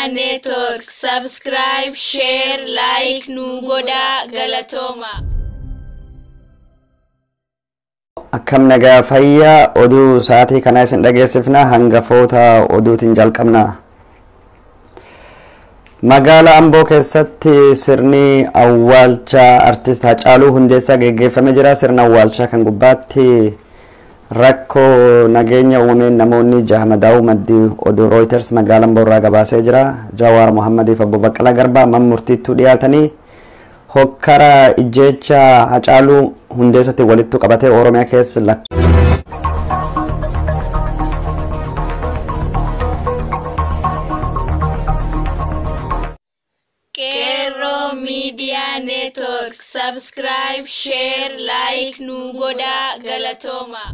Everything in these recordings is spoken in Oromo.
Media Network subscribe, share, like nu godhaa galatooma. Akkam nagaa fayyaa oduu sa'aatii kanaa isin dhageessifna hangafoota oduutiin jalqabna. Magaalaa Amboo keessatti sirni awwaalchaa artist Hacaaluu Hundeessaa geggeeffamee jira. Sirna awwaalchaa kan gubbaatti rakkoo nageenya uumameen namoonni jaha madaa'uu maddii oduu Reuters magaalaa Amboo irraa gabaasee jira. Jawaar Mohammadiif Obbo Baqqalaa Garbaa mana murtiittuu dhiyaatanii hokkara ijjeecha Hacaaluu Hundeessatti walitti qabatee Oromiyaa keessa Qeerroo Media Network subscribe, share, like nu godhaa galatooma.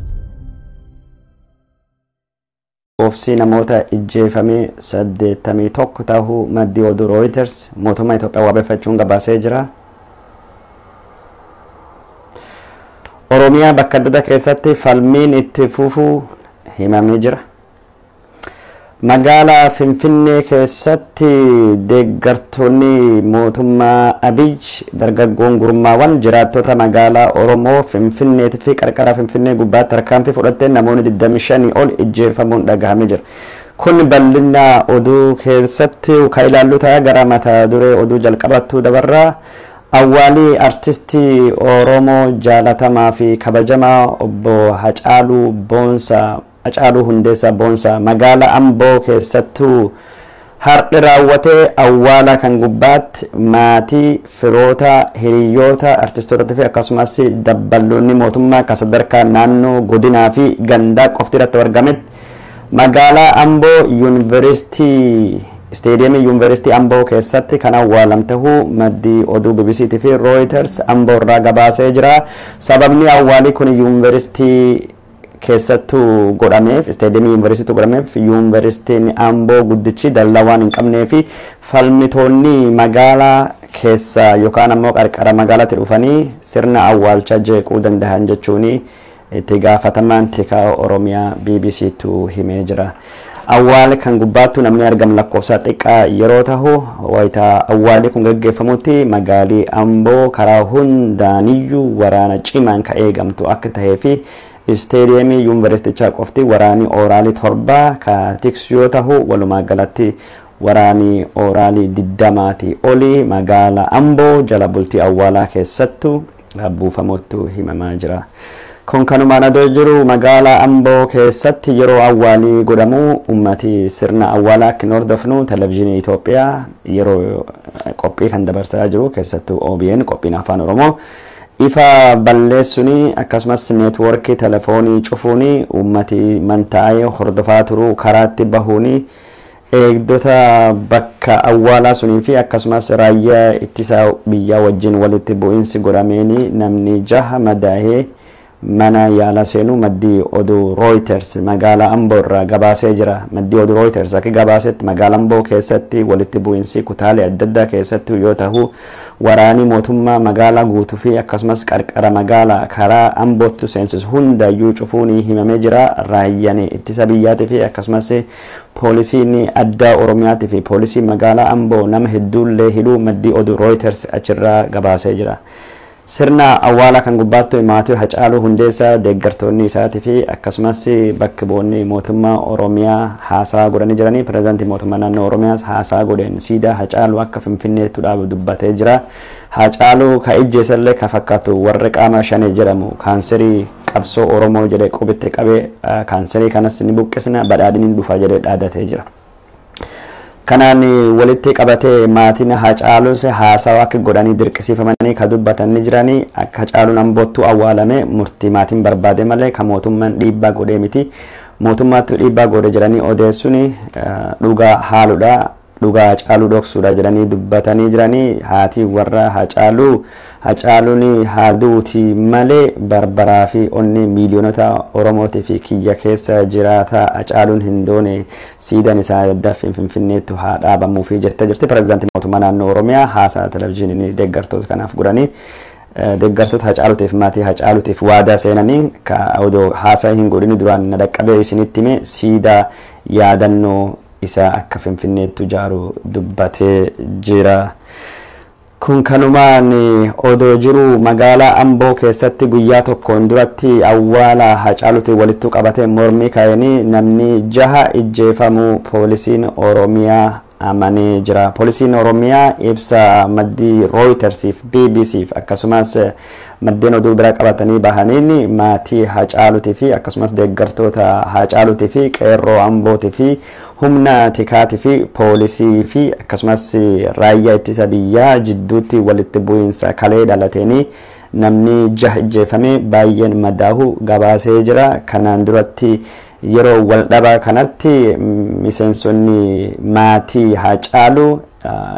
Lakkoofsi namoota ijjeefamee 81 ta'uu maddii oduu Reuters mootummaa Itoophiyaa wabeeffachuun gabaasee jira. Oromiyaa bakka adda addaa keessatti falmiin itti fufuu himamee jira. Magaalaa Finfinnee keessatti deeggartoonni mootummaa Abiy dargaggoon gurmaawwan jiraattota magaalaa Oromoo Finfinneetii fi qarqara Finfinnee gubbaatti tarkaanfii fudhatteen namoonni 25 ol ijjeefamuun dhagahamee jira. Kun bal'ina oduu keessatti kan ilaallu ta'a. Gara mata duree oduu jalqabattuu dabarraa. Awwaalii artistii Oromoo jaalatamaa fi kabajamaa obbo Hacaaluu Boonsaa Hacaaluu Hundeessaa Boonsaa magaalaa Amboo keessattuu har'i raawwatee awwaala kan gubbaatti maatii, firoota, hiriyoota, artistootaa fi akkasumas dabballoonni mootummaa kan sadarkaa naannoo, godinaa fi gandaa qofti irratti argametti magaalaa Amboo Yuunivarsiitii Isteediyeemii Yuunivarsiitii Amboo keessatti kan awwaalam ta'uu maddii oduu BBC fi Reuters Amboo irraa gabaasee jira. Sababni awwaalii kun yuunivarsiitii keessattuu godhameef isteediyeemii yuunivarsiitii godhameef yuunivarsiitiin Amboo guddichi dallaa waan hin qabnee fi falmitoonni magaalaa keessa yookaan ammoo qarqara magaalaatti dhufanii sirna awwaalchaa jeequu danda'an jechuun itti gaafatamaan tikaa Oromiyaa BBCtu himee jira. Awwaala kan gubbaattu namni argamu lakkoofsa xiqqaa yeroo ta'u wayitaa awwaalli kun gaggeeffamutti magaalii Amboo karaa hundaaniyyuu waraana cimaan kan eegamtu akka ta'ee fi isteediyeemii yuunivarsiitichaa qofti waraanii ooraalii 7 ka tiksu yoo ta'u walumaa galatti waraanii ooraalii 20 olii magaalaa Amboo jala bultii awwaalaa keessattu buufamuttu himamaa jira. Kun kanumaan adoo jiru magaalaa Amboo keessatti yeroo awwaalii godhamu ummati sirna awwaalaa akka hin hordofnu televezyiinii Itoophiyaa yeroo qophii kan dabarsaa jiru keessattuu OBN qophiin afaan Oromoo ifa balleessuun akkasumas neetwoorkii telefoonii cufuun ummati mantaa'ee hordofaa turuu karaatti bahuun eegdota bakka awwaalaa sunii fi akkasumas raayyaa ittisa biyyaa wajjin walitti bu'iinsi godhameen namni jaha madaa'ee mana yaala seenuu maddii oduu Reuters magaalaa Amboo irraa gabaasee jira. Maddii oduu Reuters akka gabaasetti magaalaa Amboo keessatti walitti bu'iinsi kutaalee adda addaa keessatti yoo ta'u waraanii mootummaa magaalaa guutuu fi akkasumas qarqara magaalaa karaa Ambootti seensisu hundayyuu cufuun himamee jira. Raayyaan ittisa biyyaatii fi akkasumas poolisiin addaa Oromiyaatii fi poolisiin magaalaa Amboo nama hedduullee hidhuu maddii oduu Reuters achirraa gabaasee jira. Sirna awwaalaa kan gubbaatti maatii Hacaaluu Hundeessaa deeggartoonni isaatii fi akkasumas bakki bu'oonni mootummaa Oromiyaa haasaa godhanii jiranii pireezidaantii mootummaa naannoo Oromiyaas haasaa godheen siidaa Hacaaluu akka Finfinneetti dhaabu dubbatee jira. Hacaaluu ka ijjeesallee ka fakkaatu warri qaama shanee jedhamu kaanserii qabsoo Oromoo jedhee qubitti qabee kaanserii kanas ni buqqisna badhaadhiniin dhufa jedhee dhaadatee jira. Kanaan walitti qabatee maatiin Hacaaluus haasawaa akka godhanii dirqisiifamanii ka dubbatan ni jiranii akka Hacaaluun Amboottuu awwaalame murtii maatiin barbaade malee ka mootummaan dhiibbaa godhee miti. Mootummaattu dhiibbaa godhe jedhanii odeessuun dhugaa haaludha. Dhugaa Hacaaluu dhoksuudha jedhanii dubbatanii jiranii haati warra Hacaaluu Hacaaluun haa duuti malee barbaraa fi onni miiliyoonota Oromootii fi kiyya keessa jiraata Hacaaluun hin doone siidaan isaa daffin Finfinneettu haa dhaabamuufi jettee jirti. Pireezidaantii mootummaa naannoo Oromiyaa haasaa televezyiinii deeggartoota kanaaf godhanii deeggartoota Hacaaluutiif maatii Hacaaluutiif waadaa seenanii ka odoo haasaa hin godhin duraan na dhaqqabee isinitti hime siidaa yaadannoo isaa akka Finfinneetti ijaaru dubbatee jira. Kun kanumaan odoo jiru magaalaa Amboo keessatti guyyaa tokkoon duratti awwaala Hacaaluutiin walitti qabatee mormii ka'anii namni 6 ijjeefamuu poolisiin Oromiyaa amanee jira. Poolisiin Oromiyaa ibsa maddii Rooyitersiif BBCf akkasumas maddeen oduu bira qabatanii bahaniin maatii Hacaaluutii fi akkasumas deeggartoota Hacaaluutii fi qeerroo Ambootii fi humna tikaatii fi poolisii fi akkasumas raayyaa ittisa biyyaa jidduutti walitti bu'iinsa kalee dhalateenii namni 6 ijjeefame baay'een madaahu gabaasee jira. Kanaan duratti yeroo wal dhabaa kanatti miseensonni maatii Hacaaluu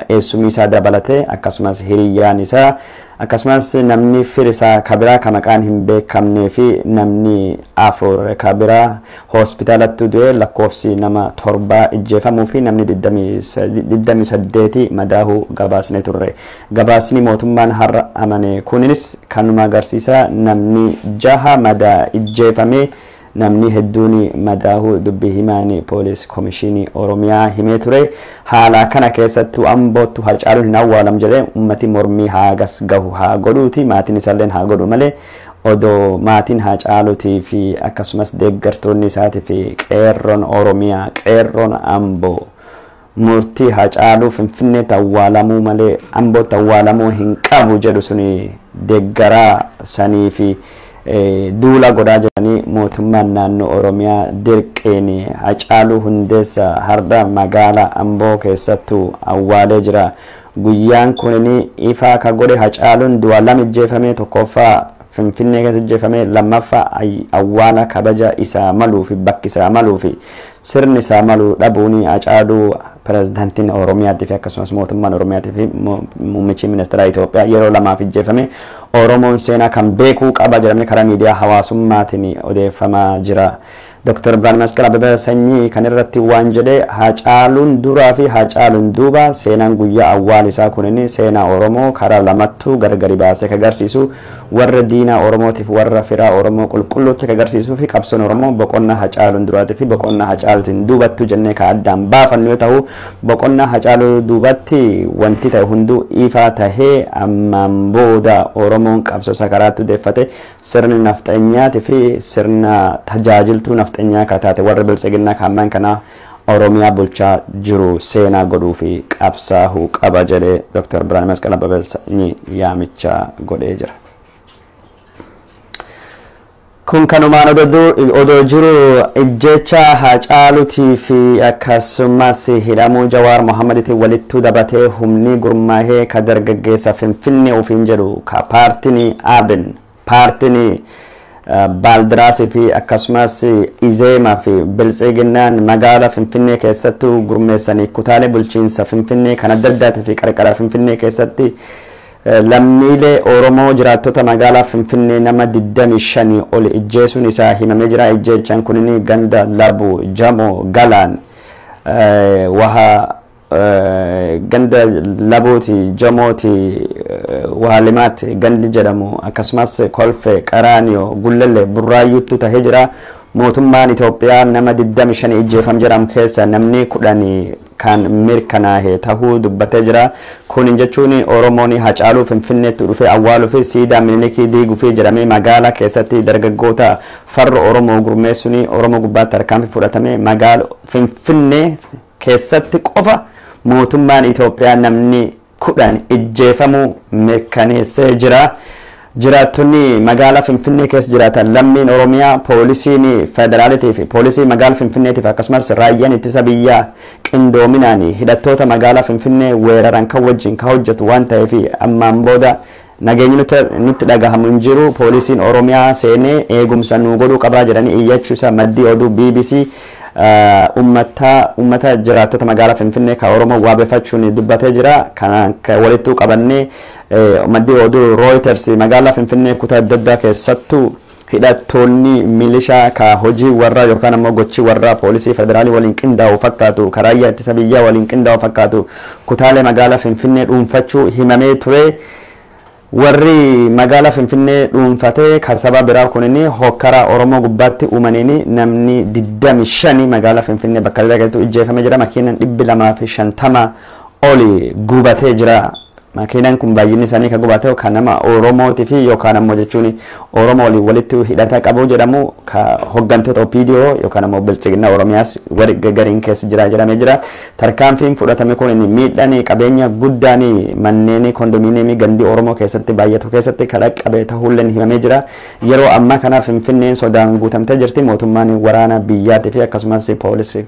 eessumii isaa dabalatee akkasumas hiriyyaan isaa akkasumas namni firisaa kabiraa ka maqaan hin beekamnee fi namni 4 kabiraa hospitaalatti du'e lakkoofsi nama 7 ijjeefamuu fi namni 28 madaahuu gabaasnee turre. Gabaasni mootummaan har'a amane kunis kanuma agarsiisa namni 6 madaa ijjeefame namni hedduun madaahuu dubbii himaan poolis komishinii Oromiyaa himee ture. Haala kana keessattuu Ambootti Hacaaluun hin awwaalam jedhee ummati mormii haagas gahu haa godhuuti maatiin isaalleen haa godhu malee odoo maatiin Hacaaluutii fi akkasumas deeggartoonni isaatii fi qeerroon Oromiyaa qeerroon Amboo murtii Hacaaluu Finfinneetti awwaalamuu malee Ambootti awwaalamuu hin qabu jedhu suni deeggaraa sanii fi duula godhaa jiranii mootummaan naannoo Oromiyaa dirqeen Hacaaluu Hundeessaa har'a magaalaa Amboo keessattuu awwaalee jira. Guyyaan kunin ifaa ka godhe Hacaaluun du'a 2 ijjeefame, tokkoffaa Finfinnee keessa ijjeefame, lammaffaa awwaala kabaja isaa maluu fi bakki isaa maluu fi sirni isaa maluu dhabuun Hacaaluu pirezidaantiin Oromiyaatii fi akkasumas mootummaan Oromiyaatii fi muummichi ministeera Itoophiyaa yeroo 2 ijjeefame. Oromoon seenaa kan beekuu qaba jedhamee karaa miidiyaa hawaasummaatiin odeeffamaa jira. Dr. Birhaanuu Masqal Abbabee Sanyii kan irratti waan jedhe Hacaaluun duraa fi Hacaaluun duuba seenaan guyyaa awwaal isaa kunin seenaa Oromoo karaa lamattuu gargari baasee agarsiisu warra diinaa Oromootiif warra firaa Oromoo qulqulluutti agarsiisuu fi qabsoon Oromoo boqonnaa Hacaaluun duraatii fi boqonnaa Hacaaluutiin duubattu jennee ka addaan baafannu yoo ta'u boqonnaa Hacaaluu duubatti wanti ta'e hunduu ifaa tahee ammaan booda Oromoon qabsoo isaa karaatti deeffate sirni nafxanyaatii fi sirna tajaajiltuu nafxanyaa ka taate warra biltsiginnaa ka ammaan kana Oromiyaa bulchaa jiru seenaa godhuu fi qabsaahuu qaba jedhee Dr. Birhaanuu Masqal Abbabee Sanyii yaamicha godhee jira. Kun kanumaan odoo jiru ijjecha Hacaaluutii fi akkasumas hidhamuu Jawaar Mohammadiitiin walittuu dabatee humni gurmaahee ka dargaggeessa Finfinnee ofiin jedhu ka paartiin Abin paartiin Baaldiraasii fi akkasumas Izeemaa fi Biltsiginnaan magaalaa Finfinnee keessattuu gurmeessanii kutaalee bulchiinsa Finfinnee kan adda addaatii fi qarqara Finfinnee keessatti lammiilee Oromoo jiraattota magaalaa Finfinnee nama 25 ol ijjeesuun isaa himamee jira. Ijjeechaan kunin ganda Labu, Jamoo, Galaan, Waha ganda Labuuti, Jamooti, Wahalimaati gandi jedhamu akkasumas Kolfe, Qaraaniyoo, Gullallee, Burraayyuutti tahee jira. Mootummaan Itoophiyaa nama 25 ijjeefam jedhamu keessa namni 10 kan mirkanaahe tahuu dubbatee jira. Kun jechuun Oromoon Hacaaluu Finfinneetti dhufee awwaaluu fi siidaa Minilikii diiguu fi jedhamee magaalaa keessatti dargaggoota farra Oromoo gurmeessuun Oromoo gubbaatti tarkaanfii fudhatamee magaalaa Finfinnee keessatti qofa mootummaan Itoophiyaa namni 10 ijjeefamuu mirkaneessee jira. Jiraattonni magaalaa Finfinnee keessa jiraatan lammiin Oromiyaa poolisiin federaalitii fi poolisii magaalaa Finfinneetiif akkasumas raayyaan ittisa biyyaa qindoominaan hidhattoota magaalaa Finfinnee weeraran kan wajjin kan hojjetu waan ta'eef ammaan booda nageenyi nutti dhagahamu hin jiru. Poolisiin Oromiyaa seenee eegumsa nu godhuu qabaa jedhanii iyyachuusaa maddii oduu BBC ummata jiraattota magaalaa Finfinnee kan Oromoo waabeeffachuun dubbatee jira. Kanaan walittuu qabannee maddii oduu Reuters magaalaa Finfinnee kutaa adda addaa keessattuu hidhattoonni milishaa ka hojii warraa yookaan ammoo gochii warraa poolisii federaalii waliin qindaa'u fakkaatu karaa raayyaa ittisa biyyaa waliin qindaa'u fakkaatu kutaalee magaalaa Finfinnee dhuunfachuu himamee ture. Warri magaalaa Finfinnee dhuunfatee kan saba biraa kunini hokkara Oromoo gubbaatti uumaniini namni 25 magaalaa Finfinnee bakka adda ijjeefamee jira. Makiinaan 250 oli gubatee jira. Makiinaan kun baay'inni isaanii kan gubate kan nama Oromootii fi yookaan ammoo jechuun Oromoo waliin walitti hidhata qabu jedhamu ka hooggantoota OPDO yookaan ammoo Biltsiginnaa Oromiyaas gariin keessa jira jedhamee jira. Tarkaanfiin fudhatame kun miidhaan qabeenya guddaan manneen kondominiyeemii gandii Oromoo keessatti baay'atu keessatti kan dhaqqabe ta'uulleen himamee jira. Yeroo ammaa kana Finfinneen sodaan guutamtee jirti. Mootummaan waraana biyyaatii fi akkasumas poolisii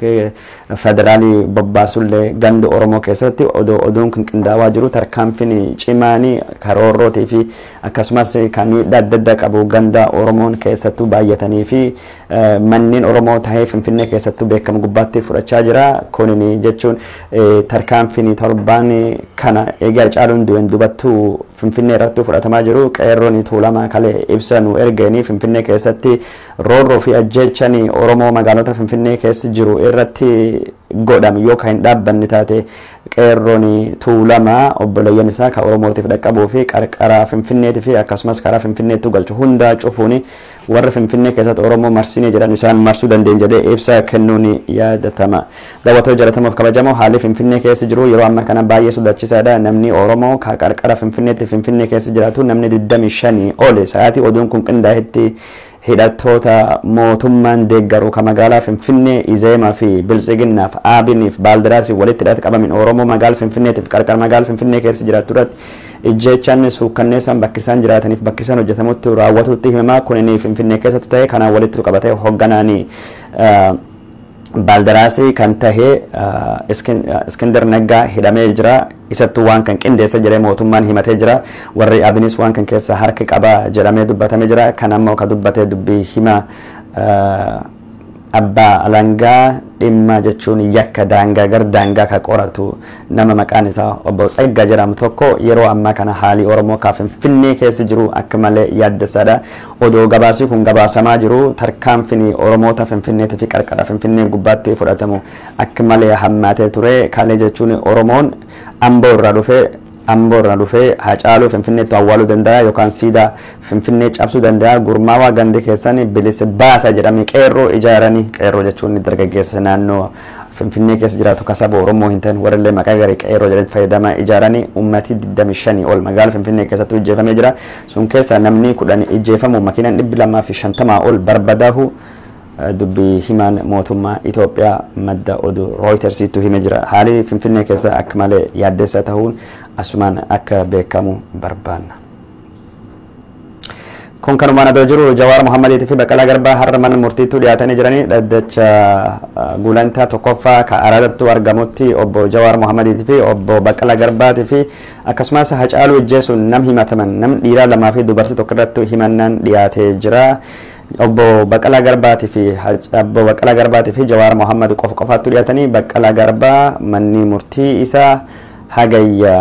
federaalii bobbaasullee gandi Oromoo keessatti oduun kun qindaawaa jiru tarkaanfiin cimaanii karoorrootii fi akkasumas kan miidhaa adda addaa qabu ganda Oromoon keessattuu baay'atanii fi manneen Oromoo tahee Finfinnee keessattuu beekamu gubbaatti fudhachaa jira. Kunin jechuun tarkaanfiin torbaan kana egaa caaluun du'een dubattuu Finfinnee irratti fudhatamaa jiru. Qeerroon Tuulamaa kalee ibsa nu erganii Finfinnee keessatti roorroo fi ajjeechaan Oromoo magaalota Finfinnee keessa jiru irratti godhamu yookaan hin dhaabbanne taate qeerroon Tuulamaa obboleeyyan isaa kan Oromootiif dhaqqabuu fi qarqara Finfinneetii fi akkasumas karaa Finfinneetti galchu hundaa cufuun warra Finfinnee keessatti Oromoo marsinee jedhan isaan marsuu dandeenya jedhee ibsa kennuun yaadatama. Daawwattoota jaallatamuuf kabajamoo haalli Finfinnee keessa jiru yeroo ammaa kana baay'ee sodaachisaadha. Namni Oromoo kan qarqara Finfinneetti Finfinnee keessa jiraatu namni 25 oli sa'aatii oduun kun qindaa'etti hidhattoota mootummaan deeggaru kan magaalaa Finfinnee Izeemaa fi Biltsiginnaaf Aabiniif Baaldiraasii walitti hidhata qabamin Oromoo magaalaa Finfinneetiif qarqara magaalaa Finfinnee keessa jiraatu irratti ijjeechaan suukkanneessaan bakki isaan jiraataniif bakki isaan hojjetamutti raawwatutti himamaa. Kunin Finfinnee keessatti ta'e kanaan walitti qabatee hoogganaan Baaldiraasii kan tahe Iskindar Naggaa hidhamee jira. Isattuu waan kan qindeessa jedhee mootummaan himatee jira. Warri Abinis waan kan keessa harki qaba jedhamee dubbatamee jira. Kan ammoo ka dubbatee dubbii hima abbaa alangaa dhimma jechuun yakka daangaa gar daangaa ka qoratu nama maqaan isaa obbo Tsaggaa jedhamu tokko yeroo ammaa kana haalii Oromoo ka Finfinnee keessa jiru akka malee yaaddessaadha. Odoo gabaasii kun gabaasamaa jiru tarkaanfiin Oromoota Finfinneetii fi qarqara Finfinnee gubbaatti fudhatamu akka malee hammaatee ture. Kalee jechuun Oromoon Amboo irraa dhufee Haacaaluu Finfinneetti awwaaluu danda'a yookaan siidaa Finfinnee cabsuu danda'a. Gurmaawaa gandi keessan bilisa baasa jedhamee qeerroo ijaaranii qeerroo jechuun dargaggeessa naannoo Finfinnee keessa jiraatu kan saba Oromoo hin ta'in warrillee maqaa garii qeerroo jedhanii fayyadama ijaaranii uummatii 25 ol magaalaa Finfinnee keessatti ijjeefamee jira. Sun keessa namni 10 ijjeefamu makiinaan 250 ol barbadaa'u dubbii himaan mootummaa Itoophiyaa madda oduu Rooyitersiitu himee jira. Haalli Finfinnee keessa akka malee yaaddeessaa ta'uun asumaan akka beekamu barbaanna. Kun kanumaan adoo jiru Jawaar Mohammadiitii fi Baqqalaa Garbaa har'a mana murtiitti dhiyaatanii jiranii dhaddacha gulantaa tokkoffaa kan Araadatti argamutti obbo Jawaar Mohammadiitii fi obbo Baqqalaa Garbaatii fi akkasumas Hacaaluu ijjeesuun nam himataman nam dhiiraa lamaa fi dubartii tokko irratti himannaan dhiyaatee jira. Obbo Baqqalaa Garbaatii fi obbo Baqqalaa Garbaatii fi Jawaar Mohammad qofa qofaatti dhiyaatanii Baqqalaa Garbaa manni murtii isaa hagayya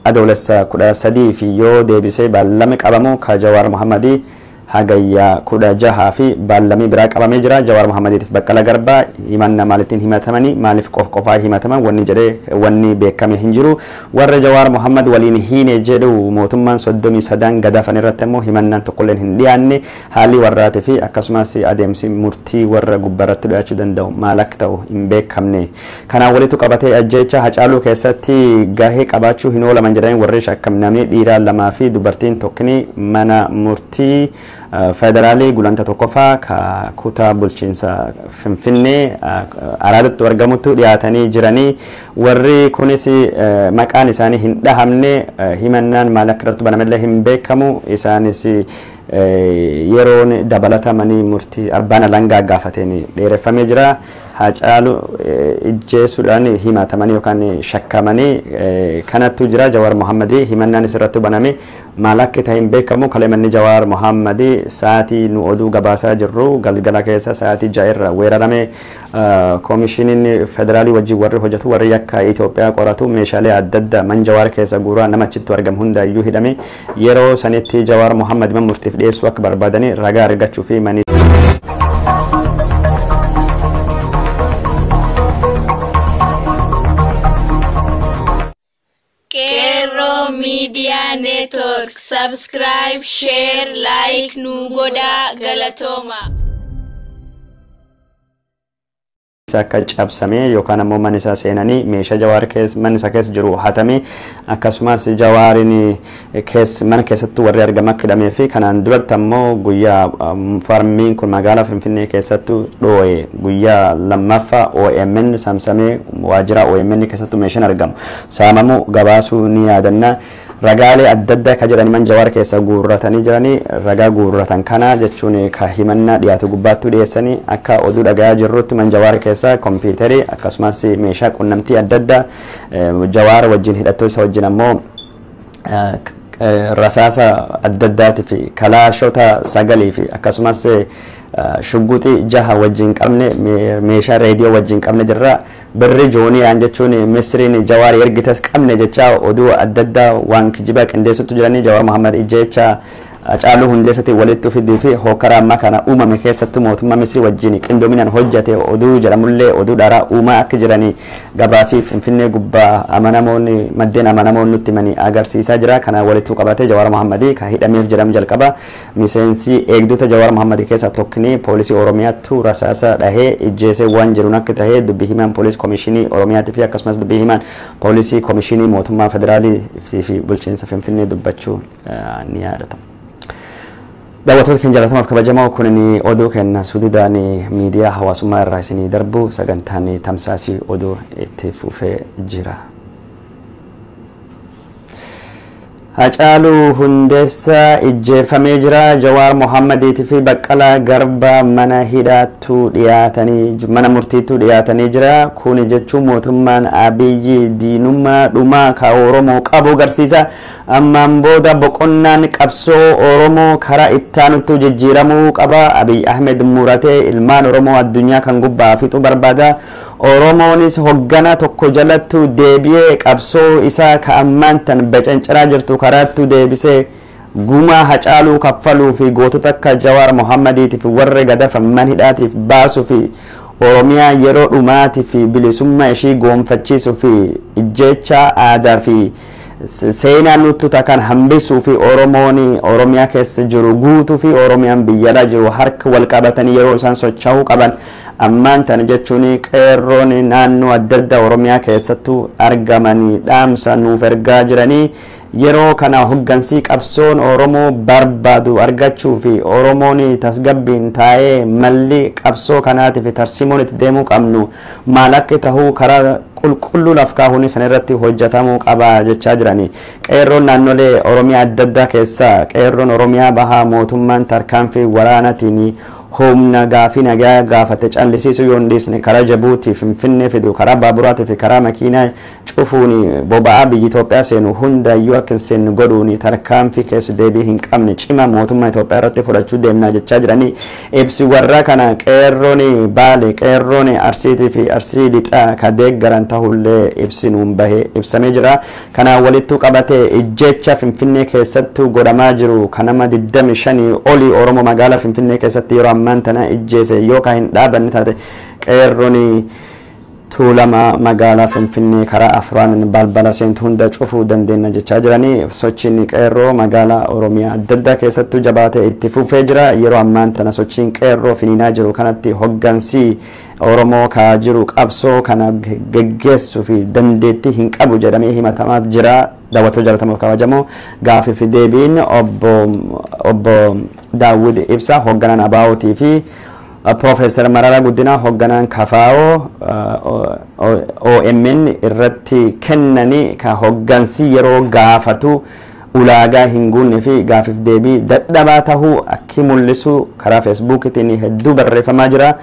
adoolessa 13 fi yoo deebisee baallama qabamu ka Jawaar Mohammadii hagayya 16 fi baallamii biraa qabamee jira. Jawaar Mohammadiitiif Baqqalaa Garbaa himanna maalittiin himatamanii maaliif qof qofaa himataman wanni jedhee wanni beekame hin jiru. Warra Jawaar Mohammad waliin hiine jedhu mootummaan 33 gadaafan irratti immoo himannaan tokkolleen hin dhiyaanne haalli warraatii fi akkasumas adeemsi murtii warra gubbaarratti dhiyaachuu danda'u maal akka ta'u hin beekamne. Kanaan walitti qabatee ajjeecha Hacaaluu keessatti gahee qabaachuu hin oolaman jedhanii warri shakkamnamee dhiiraa lamaa fi dubartiin tokkini mana murtii federaalii gulanta tokkoffaa ka kutaa bulchiinsa Finfinnee Araadatti argamutti dhiyaatanii jiranii warri kunis maqaan isaanii hin dhahamne himannaan maal akka irratti banamellee hin beekamu isaanis yeroon dabalatamanii murtii abbaan alangaa gaafateen dheereffamee jira. Hacaaluu ijjeesuudhaan himatamanii yookaan shakkamanii kanattu jira. Jawaar Mohammadii himannaan isirratti baname maal akka ta'e hin beekamu. Kalemanni Jawaar Mohammadii sa'aatii nu oduu gabaasaa jirru galgala keessa sa'aatii 6 irra weerarame koomishiniin federaalii wajjin warri hojjetu warri yakka Itoophiyaa qoratu meeshaalee adda addaa man Jawaar keessa guuraa nama achitti argamu hundaayyuu hidhame yeroo sanitti Jawaar Mohammad man murtiif dhiyeessuu akka barbaadanii ragaa argachuu fi manii Qeerroo Miidiyaa Media Network. Subscribe, share, like nu godhaa galatooma. Akka cabsamee yookaan ammoo mana isaa seenanii meeshaa Jawaar keessa mana isaa keessa jiru hatamee, akkasumas Jawaariin keessa mana keessatti warri argama akka hidhamee fi kanaan duratti ammoo guyyaa farmiin kun magaalaa Finfinnee keessatti dhoo'e guyyaa lammaffaa OMN saamsamee waajjira OMN keessatti meeshaan argamu saamamu gabaasuu ni yaadanna. Ragaalee adda addaa ka jedhan man Jawaar keessa guurratanii jiranii, ragaa guurratan kana jechuun ka himannaa dhiyaatu gubbaattuu dhiyeessanii. Akka oduu dhagayaa jirrutti man Jawaar keessa kompiitarii akkasumas meeshaa qunnamtii adda addaa Jawaar wajjin hidhattoo isa wajjin ammoo rasaasa adda addaatii fi kalaashota 9 fi akkasumas shugguxii 6 wajjin qabne, meeshaa reediyoo wajjin qabne jirra. Birri jooniyaan jechuun Misriin Jawaar ergites qabne jecha oduu adda addaa waan kijibaa qindeessutu jiranii. Jawaar Muhammad ijjeecha Hacaaluu Hundeessatiin walitti fiduu fi hokkara ammaa kana uumame keessattuu mootummaa Misrii wajjin qindoominaan hojjate oduu jedhamullee oduu dharaa uumaa akka jiranii gabaasii Finfinnee gubbaa amanamoonni maddeen amanamoonni nutti himanii agarsiisaa jira. Kana walitti qabatee Jawaar Muhammadii kan hidhameef jedhamu jalqaba miseensi eegdota Jawaar Muhammadii keessaa tokkni poolisii Oromiyaattu rasaasa dhahee ijjeesee waan jiruun akka tahee dubbii himaan poolisii komishinii Oromiyaatii fi akkasumas dubbii himaan poolisii komishinii mootummaa federaalii fi bulchiinsa Finfinnee dubbachuu ni yaadatama. Daawwattoota keenya jaallatamaaf kabajamoo, kun oduu kenna sududaan miidiyaa hawaasummaa irraa isinii darbu. Sagantaan tamsaasii oduu itti fufee jira. Hacaaluu Hundeessaa ijjeefamee jira. Jawaar Mohammadiitii fi Baqqalaa Garbaa mana hidhaattuu dhiyaatanii mana murtiittuu dhiyaatanii jira. Kuni jechuun mootummaan Abiyyi diinummaa dhumaa ka Oromoo qabu agarsiisa. Ammaan booda boqonnaan qabsoo Oromoo karaa ittaanuttu jijjiiramuu qaba. Abiy Ahmed muratee ilmaan Oromoo addunyaa kan gubbaa fixuu barbaada. Oromoonis hoggana tokko jalattu deebi'ee qabsoo isaa ka ammaan tan bacancaraa jirtu karaattu deebisee gumaa Hacaaluu kaffaluu fi gootota akka Jawaar Mohammadiitiif warra gadafamman hidhaatiif baasuu fi Oromiyaa yeroo dhumaatii fi bilisummaa ishii goonfachiisuu fi ijjeechaa aadaa fi seenaa nutti kan hambisuu fi Oromoon Oromiyaa keessa jiru guutuu fi Oromiyaan biyyalaa jiru harka wal qabatanii yeroo isaan socho'uu qaban ammaan tana jechuun qeerroon naannoo adda addaa Oromiyaa keessattuu argamanii dhaamsa nuuf ergaa jiranii. Yeroo kana hoggansii qabsoon Oromoo barbaadu argachuu fi Oromoon tasgabbiin taa'ee malli qabsoo kanaatiif tarsiimoon itti deemuu qabnu maal akka tahuu karaa qulqulluu laf kaahuun san irratti hojjetamuu qaba jechaa jiranii. Qeerroon naannolee Oromiyaa adda addaa keessaa qeerroon Oromiyaa bahaa mootummaan tarkaanfii waraanaatiin humna gaafii nagaa gaafate callisiisuu yoo hin dhiisne karaa Jabuutii Finfinnee fidu karaa baaburaatii fi karaa makiinaa cufuun boba'aa biyya Itoophiyaa seenu hundayyuu akka hin seenne godhuun tarkaanfii keessa deebii hin qabne cima mootummaa Itoophiyaa irratti fudhachuu deemnaa jechaa jiranii. Ibsi warra kana qeerroon Baale, qeerroon Arsiitii fi Arsii Lixaa ka deeggaran tahullee ibsi nuun bahee ibsamee jira. Kanaan walittuu qabatee ijjeecha Finfinnee keessattuu godhamaa jiru kan nama 25 olii Oromoo magaalaa Finfinnee keessatti yeroo ammaan tana ijjeese yookaan hin dhaabanne taate qeerroon Tuulama magaalaa Finfinnee karaa afraan balbala seentu hunda cufuu dandeenya jechaa jiranii. Sochiin qeerroo magaalaa Oromiyaa adda addaa keessattuu jabaatee itti fufee jira. Yeroo ammaan tana sochiin qeerroo finiinaa jiru kanatti hoggansii Oromoo kaa jiru qabsoo kana geggeessuu fi dandeettii hin qabu jedhamee himatamaa jira. Daawwattoota jaalatamoo kabajamoo, gaafii fi deebiin obbo Daawud Ibsaa hogganaan ABO'tii fi Profeesar Mararaa Guddinaa hogganaan KFO OMN irratti kennanii ka hoggansi yeroo gaafatu ulaagaa hin guunne fi gaafiif deebii dadhabaa tahuu akki mul'isu karaa feesbuukiitiin hedduu barreeffamaa jira.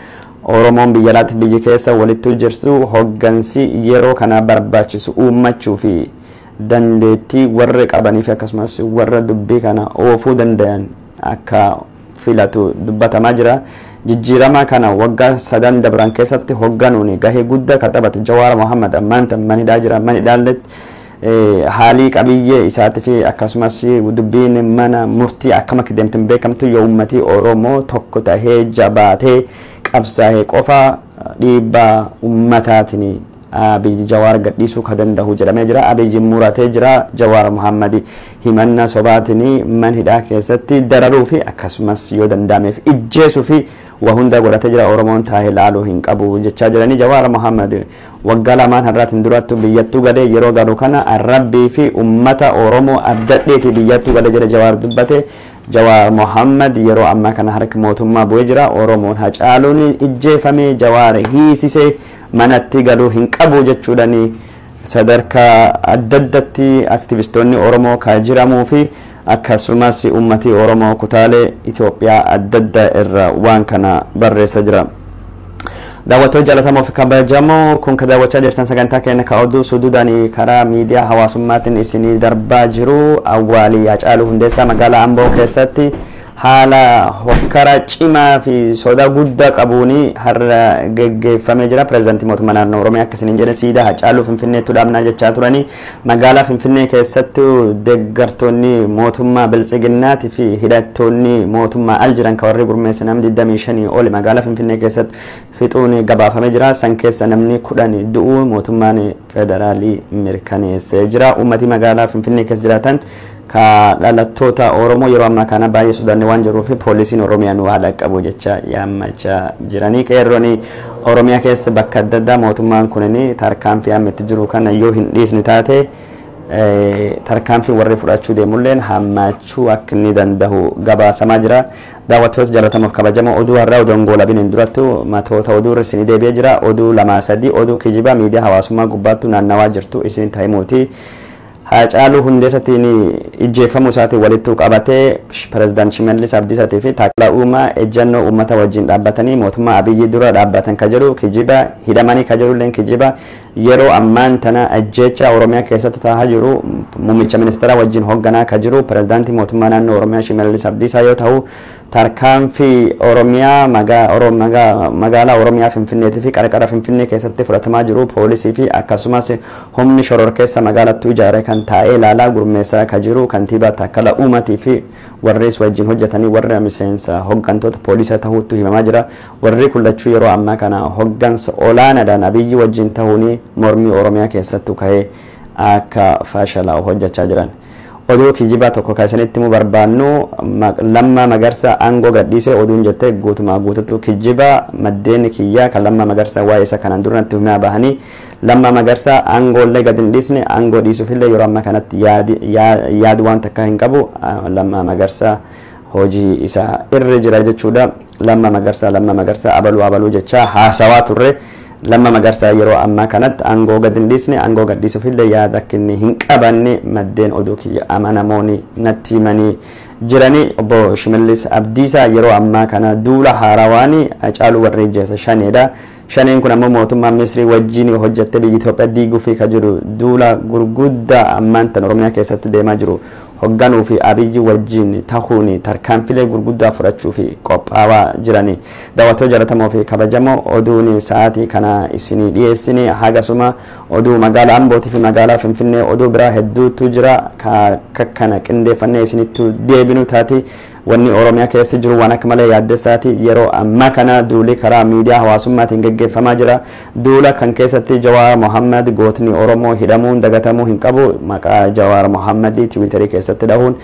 Oromoon biyya alaatti biyyi keessa walittu jirtu hoggansi yeroo kana barbaachisu uummachuu fi dandeettii warra qabanii fi akkasumas warra dubbii kana oofuu danda'an akka filatu dubbatamaa jira. Jijjiirama kana waggaa sadan dabran keessatti hogganuun gahee guddaa kan taphate Jawaar Mohammad ammaan tan manidhaa jira. Manidhaalletti haalii qabiyyee isaatii fi akkasumas dubbiin mana murtii akkam akka deemte hin beekamtu. Yoo uummatii Oromoo tokko tahee jabaatee qabsaa'ee qofa dhiibbaa uummataatiin Abiyyi Jawaar gadhiisuu ka danda'u jedhamee jira. Abiyyi muratee jira. Jawaar Muhammad himanna sobaatiin man hidhaa keessatti dararuu fi akkasumas yoo danda'ameef ijjeesuu fi waa hunda godhatee jira. Oromoon taa'ee laaluu hin qabu jechaa jiranii. Jawaar Muhammad waggaa lamaan har'aatiin duratti biyyattuu galee yeroo galu kana Rabbii fi ummata Oromoo abdadheeti biyyattuu galee jira Jawaar dubbate. Jawaar Muhammad yeroo ammaa kana harka mootummaa bu'ee jira. Oromoon Hacaaluun ijjeefame Jawaar hiisisee manatti galuu hin qabu jechuudhaan sadarkaa adda addatti aktivistoonni Oromoo ka jiramuu fi akkasumas ummati Oromoo kutaalee Itoophiyaa adda addaa irra waan kana barreessa jira. Daawwattoota jaallatamoo fi kabajamoo, kun ka daawwachaa jirtan sagantaa keenya ka oduu suduudhaan karaa miidiyaa hawaasummaatiin isinii darbaa jiru. Awwaalii Hacaaluu Hundeessaa magaalaa Amboo keessatti haala hokkara cimaa fi sodaa guddaa qabuun har'a geggeeffamee jira. Pireezidaantii mootummaa naannoo Oromiyaa akka isiniin jedhe siidaa Hacaaluu Finfinneetti dhaabnaa jechaa turanii. Magaalaa Finfinnee keessatti deeggartoonni mootummaa Biltsiginnaatii fi hidhattoonni mootummaa al jiran kan warri gurmeesse namni 25 oli magaalaa Finfinnee keessatti fixuun gabaafamee jira. San keessa namni 10 du'uu mootummaan federaalii mirkaneessee jira. Uummatii magaalaa Finfinnee keessa jiraatan ka dhalattoota Oromoo yeroo ammaa kana baay'ee sodaanne waan jiruuf poolisiin Oromiyaa nu haa dhaqqabu jecha yaammachaa jiranii. Qeerroon Oromiyaa keessa bakka adda addaa mootummaan kunin tarkaanfii amma itti jiru kana yoo hin dhiisne taate tarkaanfii warri fudhachuu deemulleen hammaachuu akka inni danda'u gabaasamaa jira. Daawwattoota jaallatamaaf kabajamoo, oduu har'aa oduun goolabiniin durattu matoota oduu irra isinii deebi'ee jira. Oduu lamaa sadii oduu kijibaa miidiyaa hawaasummaa gubbaattu naannawaa jirtu isin ta'imuuti. Haacaaluu Hundeessaatiin ijjeeffamuu isaatiin walitti qabatee pireezidaant Shimallis Abdiisaatii fi Taakkala Uumaa ejjennoo uummata wajjin dhaabbatanii mootummaa Abiyyi dura dhaabbatan ka jedhu kijiba, hidhamanii ka jedhulleen kijiba. Yeroo ammaan tana ajjeecha Oromiyaa keessatti taa'aa jiru muummicha ministeeraa wajjin hoogganaa ka jiru pireezidaantii mootummaa naannoo Oromiyaa Shimallis Abdiisaa yoo ta'u, tarkaanfii Oromiyaa magaalaa Oromiyaa Finfinneetii fi qarqara Finfinnee keessatti fudhatamaa jiru poolisii fi akkasumas humni shororkeessa magaalattuu ijaare kan taa'ee ilaalaa gurmeessaa ka jiru kantiibaa Taakkala Uumatii fi warrees wajjin hojjetanii warra miseensa hooggantoota poolisii ta'uutu himamaa jira. Warri kun lachuu yeroo ammaa kana hooggansa olaanaadhaan Abiyyi wajjin ta'uun mormii Oromiyaa keessattuu ka'ee akka fashalaa'u hojjechaa jiran. Oduu kijibaa tokko kan isinitti himuu barbaannu, Lammaa Magarsaa aangoo gadhiisee oduun jettee guutumaa guututu kijiba. Maddeen kiyyaa kan Lammaa Magarsaa waa'ee isa kanaan dura natti himaa bahanii, Lammaa Magarsaa aangoollee gad hin dhiisne, aangoo dhiisuufillee yeroo ammaa kanatti yaadu waan takka hin qabu. Lammaa Magarsaa hojii isaa irra jira jechuudha. Lammaa Magarsaa, Lammaa Magarsaa, abaluu abaluu jechaa haasawaa turre. Lammaa Magarsaa yeroo ammaa kanatti aangoo gad hin dhiisne, aangoo gad dhiisuufillee yaada akka inni hin qabanne maddeen oduu kiyya amanamooni natti himanii jiranii. Obbo Shimallis Abdiisaa yeroo ammaa kana duula haarawaan Hacaaluu warri ijjeessa shaneedha. Shaneen kun ammoo mootummaa Misrii wajjin hojjettee biyya Itoophiyaa diiguu fi ka jiru duula gurguddaa ammaan tan Oromiyaa keessatti deemaa jiru hoogganuu fi Abiyyi wajjin tahuun tarkaanfilee gurguddaa fudhachuu fi qophaawaa jirani. Daawwattoota jaallatamoo fi kabajamoo, oduun sa'aatii kana isinii dhiyeessine hagasuma. Oduu magaalaa Ambootii fi magaalaa Finfinnee oduu biraa hedduutu jira, kana qindeeffannee isinitti deebinu taati. Wanni Oromiyaa keessa jiru waan akka malee yaaddessaati. Yeroo ammaa kana duuli karaa miidiyaa hawaasummaatiin geggeeffamaa jira. Duula kan keessatti Jawaar Mohammad gootni Oromoo hidhamuun dagatamuu hin qabu. Maqaa Jawaar Mohammad Tiwiiterii keessatti dhahuun,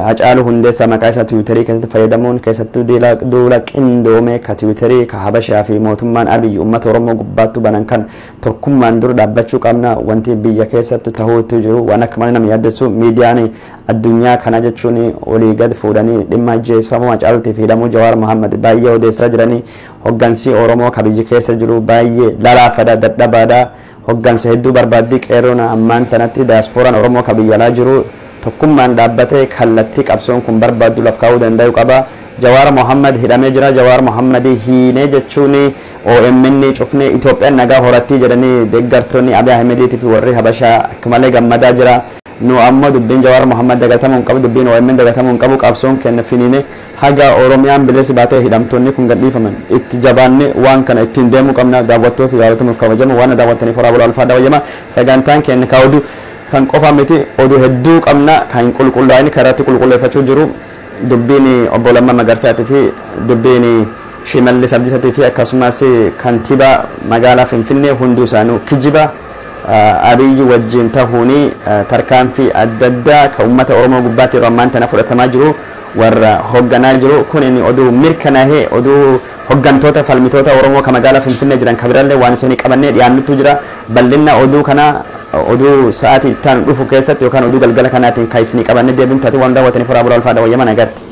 Hacaaluu Hundeessaa maqaa isaa Tiwiiterii keessatti fayyadamuun, keessattuu duula qindoomee ka Tiwiiterii ka Habashaa fi mootummaan Abiyyi uummata Oromoo gubbaattu banan kan tokkummaan dura dhaabbachuu qabna. Wanti biyya keessatti tahuutu jiru waan akka malee nama yaaddessu. Miidiyaan addunyaa kana jechuun olii gad fuudhanii dhimma ajjeefamuu Hacaaluutii fi hidhamuu Jawaar Mohammad baay'ee odeessaa jiranii. Hoggansi Oromoo ka biyya keessa jiru baay'ee lalaafadha, dadhabaadha, hoggansa hedduu barbaaddii. Qeerroon ammaan tanatti daasporaan Oromoo ka biyya alaa jiru tokkummaan dhaabbatee kallattii qabsoon kun barbaaddu laf kaa'uu danda'u qaba. Jawaar Mohammad hidhamee jira. Jawaar Mohammad hiinee jechuun OMN cufnee Itoophiyaan nagaa horattii jedhanii deeggartoonni Abiy Ahmediitii fi warri Habashaa akka malee gammadaa jira. Nu ammoo dubbiin Jawaar Mohammad dagatamuu hin qabu, dubbiin OMN dagatamuu hin qabu. Qabsoon keenya finiine haga Oromiyaan bilisa baatee hidhamtoonni kun gadhiifaman itti jabaanne waan kana ittiin deemuu qabna. Daawwattoota jaallatamuuf kabajamu, waan daawwattaniif horaa bulaa, ulfaadhaa, wayyamaa. Sagantaan keenya ka oduu kan qofa miti, oduu hedduu qabna kan qulqullaa'in karaatti qulqulleeffachuu jiru dubbiin obbo Lammaa Magarsaatii fi dubbiin Shimallis Abdiisatii fi akkasumas kantiibaa magaalaa Finfinnee hunduu isaanii kijiba. Abiyyi wajjin tahuun tarkaanfii adda addaa kan uummata Oromoo gubbaatti yeroo ammaan tana fudhatamaa jiru warra hoogganaa jiru. Kun inni oduu mirkanaa'ee, oduu hooggantoota falmitoota Oromoo kan magaalaa Finfinnee jiran kan birallee waan isinii qabannee dhiyaannutu jira. Bal'ina oduu kana oduu sa'aatii itti aanu dhufu keessatti yookaan oduu galgala kanaatiin kan isinii qabannee deebinu taate. Waan daawwataniif horaa bulaa, ulfaadha, wayyaman nagaatti.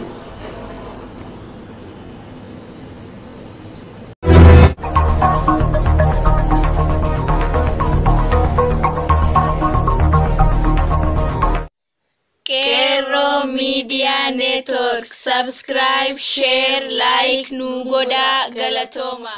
Qeerroo Miidiyaa Network, subscribe, share, like nu godhaa, galatooma.